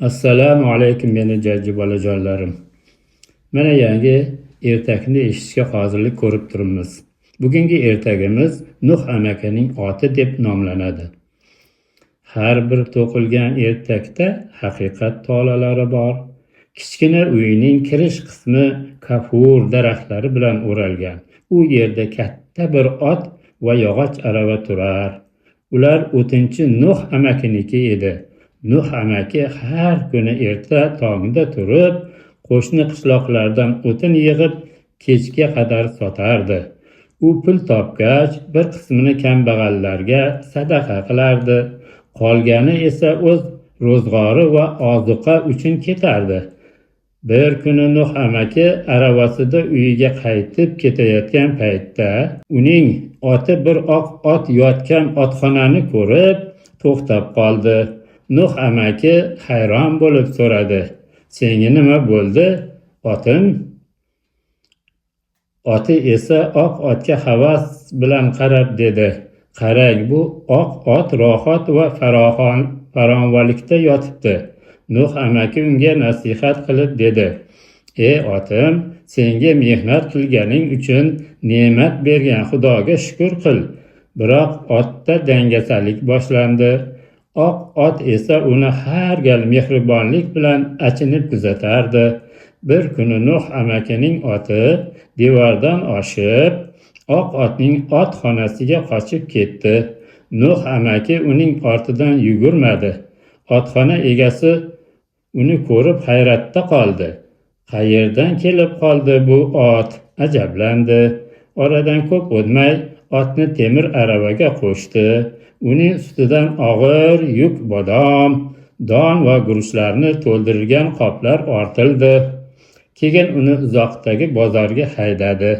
Assalomu alaykum, meni jajji bolajonlarim. Mana yangi ertakni eshitishga hozirlik ko'rib turibmiz. Bugungi ertagimiz "Nuh amakining oti" deb nomlanadi. Har bir to'qilgan ertakda haqiqat tolalari bor. Kichkina uyning kirish qismi kafur daraxtlari bilan o'ralgan. U yerda katta bir ot va yog'och arava turar. Ular o'tinchi Nuh amakiniki edi. Nuh amaki har kuni erta tongda turib, qo'shni qishloqlardan o'tin yig'ib, kechga qadar sotardi. U pul topgach, bir qismini kambag'allarga sadaqa qilardi. Qolgani esa o'z ro'zg'ori va ozuqa uchun ketardi. Bir kuni Nuh amaki aravasida uyiga qaytib ketayotgan paytda uning oti bir oq ot yotgan otxonani ko'rib to'xtab qoldi. Nuh amaki hayron bo'lib so'radi: "Senga nima bo'ldi, otim?" Oti esa oq otga havas bilan qarab dedi: "Qarang, bu oq ot rohat va farovonlikda yotibdi." Nuh amaki unga nasihat qilib dedi: "Ey otim, senga mehnat qilganing uchun ne'mat bergan Xudoga shukur qil." Biroq otda dangasalik boshlandi. Oq ot esa uni har gal mehribonlik bilan achinib kuzatardi. Bir kuni Nuh amakining oti devordan oshib, oq otning ot xonasiga qochib ketdi. Nuh amaki uning ortidan yugurmadi. Otxona egasi uni ko'rib hayratda qoldi. Qayerdan kelib qoldi bu ot? Ajablandi. Oradan ko'p o'tmay otni temir aravaga qo'shdi. Uning ustidan og'ir yuk, bodom, don va guruchlarni to'ldirilgan qoplar ortildi. Keyin uni uzoqdagi bozorga haydadi.